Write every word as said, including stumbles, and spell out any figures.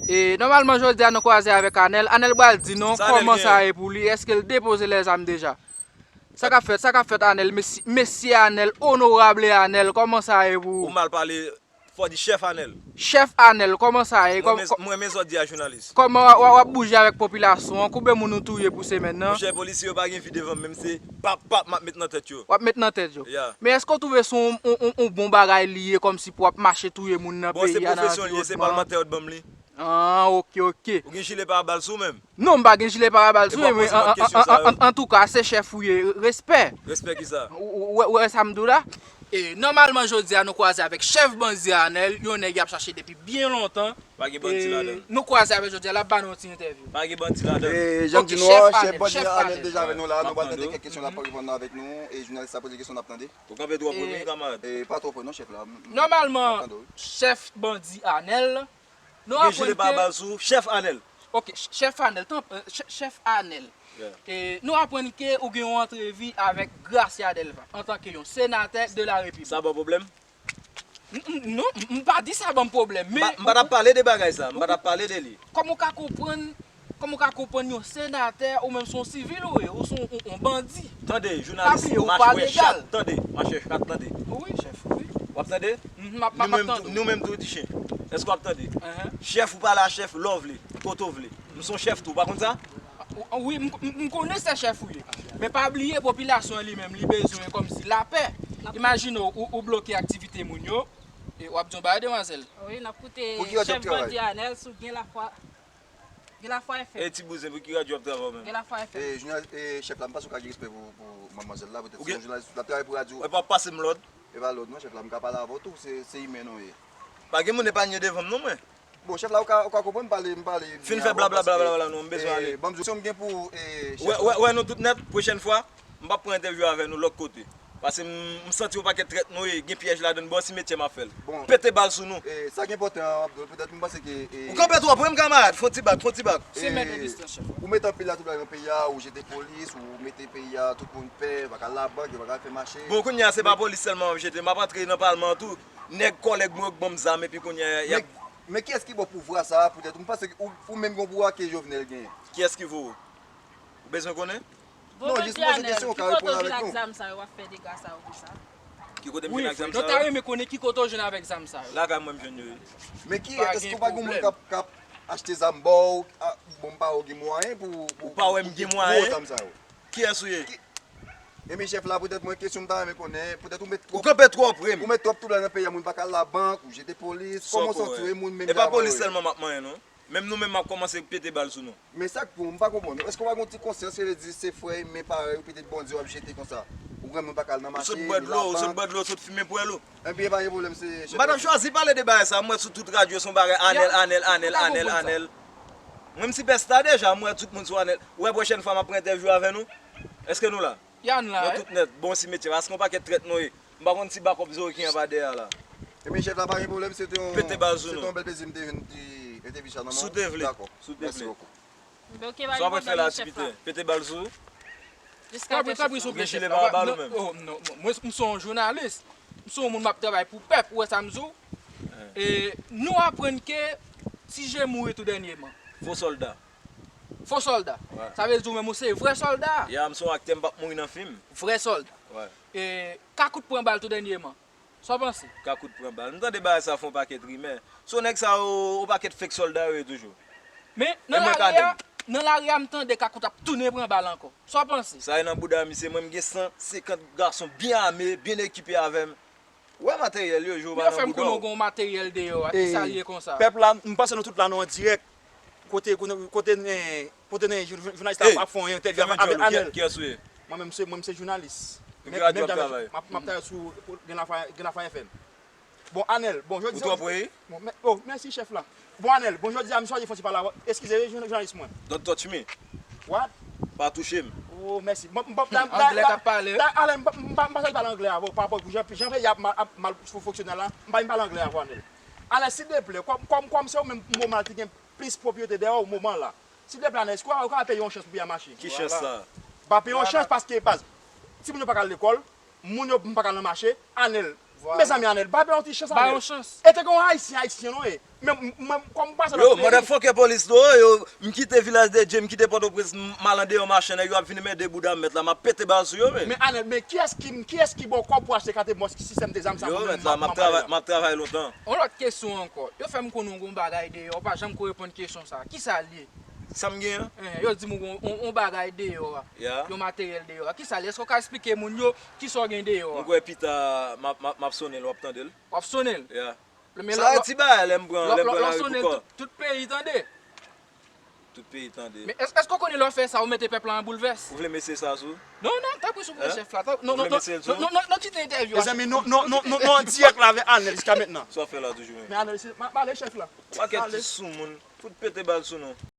E, nòmalman, jodi a nou kwaze avèk Anèl. Anèl pral di nou kòman sa ye pou li. Èske l depoze lèzam deja? Sa k ap fèt, sa k ap fèt, Anèl? Mesye, mesye Anèl, onorab Anèl, kòman sa ye pou ou? Ou mal pale, fò di chèf Anèl. Chèf Anèl, kòman sa ye? Mwen renmen, mwen renmen sa w di a, jounalis. Kòman w, w, w ap bouje avèk popilasyon an? Konbyen moun ou touye pou semèn nan? Monchè, polisye yo pa gen vi devan m, menm se pap, pap, m ap met nan tèt yo. W ap met nan tèt yo. Ya. Men èske w twouve se yon, yon, yon, yon bon bagay li ye, kòmsi pou w ap mache touye moun nan peyi a, nan anviwònman? Bon, se pwofesyon li ye, se palmantè yo t ban m li. Ah, ok, ok. Ou gen jile parabal sou ou menm? Non, m pa gen jile parabal sou mwen, men an, an, an, an, antouka, se chèf ou ye. Respè. Respè kisa? Ou, ou, ou wè, ou wè sa m di w la? E, nòmalman, jodi a, nou kwaze avèk chèf bandi Anèl, yon nèg y ap chache depi byen lontan. Pa gen bandi ladan. E, nou kwaze avèk jodi a, l ap ba nou yon ti entèvyou. Pa gen bandi ladan. E, jan m di nou an, chèf bandi Anèl deja avèk nou la, nou pral tande kèk kesyon l ap reponn avèk nou, e jounalis la poze kesyon n ap tande. Ou kanpe twò pre wi, kanmarad. E, pa twò pre non, chèf la. Nòmalman, chèf bandi Anèl, nou aprann ke, chèf Anèl. Ok, ch-, chèf Anèl, tanp-, euh, ch-, chèf Anèl. Yeah. E, nou aprann ke ou gen yon antrevi avèk Gracia Delva antanke yon senatè de la Repiblik. Sa ba w pwoblèm? N-, n-, non, m, m pa di sa ban m pwoblèm, men m pa t ap pale de bagay sa, m pa t ap pale de li. Kòman ou ka konprann, kòman ou ka konprann yon senatè, ou menm se yon sivil ou ye, ou se yon, yon, yon bandi. Tande, jounalis, machwè chat, tande, machwè chat, tande. Wi, chèf, wi. W ap tande? Mhm, m ap, m ap tande. Nou menm tou, nou menm tou, ti chen. Èske w ap tande? Enhen. Chèf, ou pale a chèf lè w vle, kote w vle. M se yon chèf tou, ou pa konn sa? Wi, m, m, m konnen se chèf ou ye. Men pa bliye, popilasyon an li menm, li bezwen kòmsi lapè. Imajine w, ou, ou bloke aktivite moun yo, e w ap di yon bagay, demwazèl. Wi, n ap koute chèf bandi Anèl sou Gen Lafwa, Gen Lafwa F M. E ti bouzen, pou ki radyo w ap travay ou menm? Gen Lafwa F M. E, jounalis, e, chèf la, m panse w ka gen respè pou, pou manmwazèl la, poutèt se yon jounalis, l ap travay pou radyo. E pa pase m lòd. E pa lòd non, chèf la, m ka pale avè w tou, se, se imè nou ye. Pa gen moun epanye devan m non, mwen. Bon, chèf la, ou ka, ou ka konprann m pale, m pale byen avè w, paske, e, ban m di w, kesyon m gen pou ou, e, chèf la. Wè, wè, wè nou tout nèt, pwochèn fwa, m p ap pran entèvyou avè nou lòt kote. Paske m, m santi yon pakèt trèt nou ye, gen pyèj ladann, bò simetyè m ap fè l. Bon. Pete bal sou nou. E, sa ki enpòtan, Abdou, poutèt m panse ke, e, ou kanpe twò pre m, kanmarad, fè yon ti bak, fè yon ti bak. Ou mete anpil la tout bagay nan peyi a, ou jete polis, ou mete peyi a, tout moun pè, yo pa ka al labank, yo pa ka al fè mache. Bon, kounye a, se pa polis sèlman m ap jete, m ap antre nan palman an tou. Nèg kòlèg mwen yo k ban m zam epi kounye a y ap. Men, men kiyès ki ba w pouvwa sa a poutèt ou? M panse ke ou, ou menm gen yon pouvwa ke Jovenel genyen. Kiyès ki voye w? Ou bezwen konnen? Non, jis poze kesyon, ou ka reponn avèk nou. Ki kote m jwenn ak zam sa yo? Nou ta renmen konnen ki kote w jwenn avèk zam sa yo. Lakay mwen m jwenn yo, wi. Men ki, èske ou pa gen moun k ap, k ap achte zam ba w? Bon, m pa wè w gen mwayen pou, pou, pou, pou gwo zam sa yo. Kiyès ou ye? Ebyen, chèf la, poutèt mwen, kesyon m ta renmen konnen, poutèt ou met twòp, ou kanpe twò pre m. Ou met twòp twoublay nan peyi a, moun pa ka al labank, ou jete polis, kòman w santi w, e moun menm jan avè w? E pa polis sèlman m ap manyen, non. Menm nou menm, m ap kòmanse pete bal sou nou. Men sa k pou, m pa konprann. Èske w pa gen yon ti konsyans, se vle di se frè imen parèy ou, petèt bandi w ap jete konsa? Ou granmoun pa ka al nan mache, ni labank. Ou sot bwè dlo, ou sot bwè dlo, ou sot fimen pwèl ou. Ebyen, pa gen pwoblèm, se chèf la. M pa t ap chwazi pale de bagay sa, m wè sou tout radyo, se yon bagay Anèl, Anèl, Anèl, Anèl, Anèl. Mwen, m sipèsta deja, m wè tout moun sou Anèl. Ou wè pwochèn fwa m ap pran entèvyou avè nou? Èske nou la? Yann la, wi. Nou tout nèt, bon simetyè, paske yon pakèt trèt nou ye. M pa konn si bakòp Zori ki anba dèyè a la. Ebyen, chèf la, pa gen pwoblèm, se te yon, se te yon bèl plezi m te jwenn ti entèvyou sa nan men w. Si w te vle. Dakò. Si w te vle. Mèsi bokou. Sa w ap fè la, ti piten? Pete bal sou ou? Jiska tanpri, tanpri, sou ou gen jile parabal ou menm? Non, non, non, mwen, m se yon jounalis. M se yon moun m ap travay pou pèp, ou wè sa m di w? E nou aprann ke Ti Je mouri tou dènyèman. Fo sòlda. Fo sòlda. Sa vle di ou menm ou se vrè sòlda? Ya, m se yon aktè, m p ap mouri nan fim. Vrè sòlda. E Kakout pran bal tou dènyèman. Sa w panse? Kakout pran bal. M tande bagay sa fè yon pakèt rimè. Se yon nèg sa yo, yon pakèt fake sòlda yo ye toujou. Men nan lari a, nan lari a m tande Kakout ap tounen pran bal ankò. Sa w panse? Sa e nan bouda misye, mwen m gen san senkant gason byen ame, byen ekipe avè m. Ou wè materyèl yo, jwe w pa nan bouda w. Yo fè m konnen w gen yon materyèl deyò a, kisa l ye konsa? Pèp la, m panse nou tout la nou an dirèk. Kote, kote, kote, eh, kote jounalis la ap fè yon entèvyou avèk Anèl. Kiyès ou ye? Mwen menm se, mwen menm se jounalis. Ki radyo w ap travay? M ap, m ap travay sou Gen Lafwa, Gen Lafwa F M. Bon, Anèl, bon, jodi a. Ou twò pre? Bon, mè-, oh, mèsi, chèf la. Bon, Anèl, bon, jodi a, m chwazi fè yon ti pale avè w. Eskize, wi, jounalis mwen. Don't touch me. What? Pa touche m. Oh, mèsi. Bon, bon, anglè k ap pale. Anèl, m pa, m pa, m pa chwazi pale anglè avè w, pa rapò pou jan, jan peyi a ap mal, ap mal fonksyone la, m pa vin pale anglè avè w, Anèl. Anèl, silvouplè, kòm, kòm, kòm se ou menm moman ki gen plis pwopriyete dèyè w moman la. Silvouplè, Anèl, èske w ka peye yon chans pou peyi a mache? Ki chans sa? Pa peye yon chans paske, baz, timoun yo pa ka al lekòl, moun yo pa ka al nan mache, Anèl, Mezanmi, Anèl, ba yo yon ti chans, Anèl. Ba yo yon chans. E te gen yon Ayisyen, Ayisyen, non, e. Men, m, m, kòm m pase lòt peyi. Yo, motherfucker police, non, yo, m kite Vilaj de Dye, m kite Pòtoprens, m, m al andeyò machin, nèg yo ap vin mède bouda m, mèt la, m ap pete bal sou yo, men. Men, Anèl, men kiyès ki, kiyès ki ba w kòb pou achte kat M O S ki sistèm de zam sa? Yo, mèt la, m ap travay, m ap travay lontan. Yon lòt kesyon ankò. Yo fè m konnen w gen yon bagay deyò, w pa janm ko reponn kesyon sa. Kisa l ye? Sa m gen an? Eh, yo di m ou gen yon, yon, yon bagay deyò a. Ya. Yon materyèl deyò a. Kisa l ye? Èske w ka eksplike moun yo kisa w gen deyò a? M kwè pita, m ap, m ap, m ap sonnen l, w ap tande l. W ap sonnen l? Ya. Sa a ti bagay lè m pran, lè m pran lari pou kò. Tout, tout peyi tande. Tout peyi tande. Men èske, èske w konnen lè w fè sa, ou mete pèp la an boulvès? Ou vle mesye sa sou? Non, non, tanpri souple, chèf la. Non, non, non, non, non, kite entèvyou a. Mezanmi, nou, nou, nou, nou, nou an dirèk la avèk Anèl jiska mentnan. Sa w fè la toujou, men? Men Anèl, se, m ap pale, chèf la. Pakèt ti soumoun. Fout pete bal sou nou.